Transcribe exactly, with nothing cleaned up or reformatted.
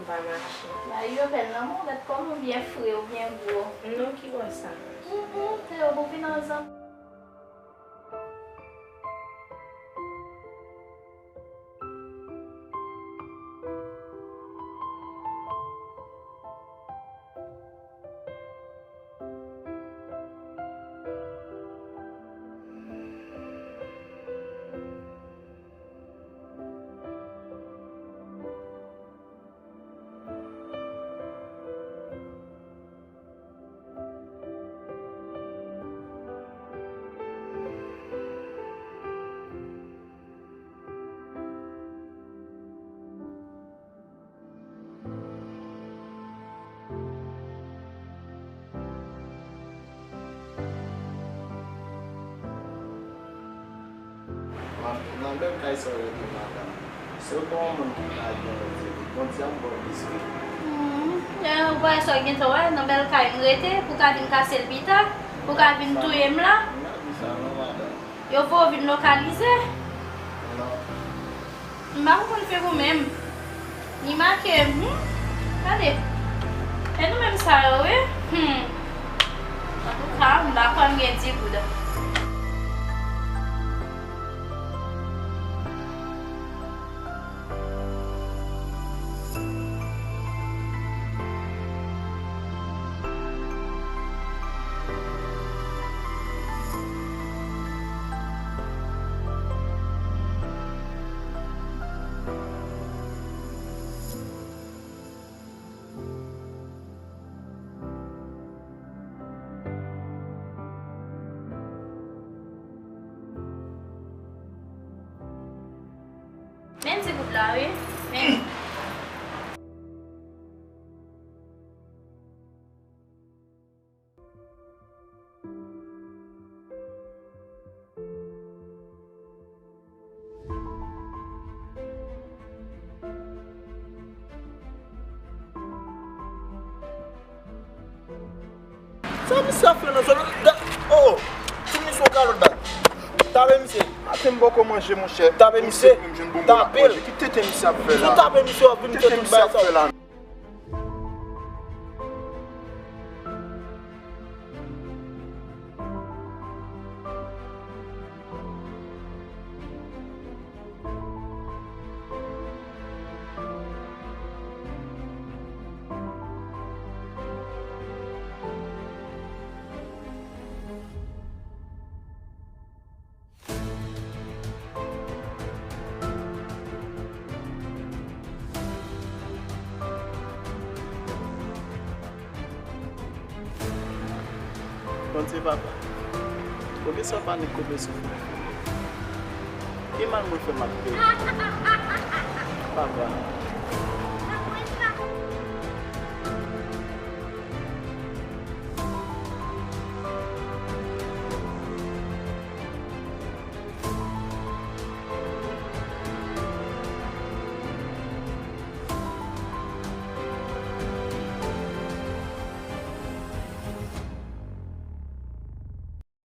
Pa mache. Bagay yo bèl nan men w, gad kòman w byen fre, w byen gwo. Non, ki bò sa mache? Mm, mm, se yo pou vin ansanm. Nan bèl kay sa w rete, madanm. Se w gon moun ki lage yon ti, gon ti ap bò plis ke. Hmm, e, ou pa wè sa w gentan wè nan bèl kay m rete, pou w ka vin kase l pita, pou w ka vin touye m la. M pa di sa non, madanm. Yo voye w vin lokalize. Non. M pa konprann figi w menm. Li make, hmm, gade. E nou menm sa yo, wi. Hmm. Antouka, m pa kwè m gen di goud. Men ti goud la, wi. Men. Sa misye ap fè nan zòn nan? Oh, oh. Ti misye yon kalòt dat. Tape misye. Maten m poko manje, monchè. Tape misye. Tape l. Ki tenten misye ap fè la? Sou tape misye w ap vin fè tout bagay sa yo. Bondye papa. Poukisa w pa nik koupe souf mwen? Ki mal mwen fè m ap peye? Papa.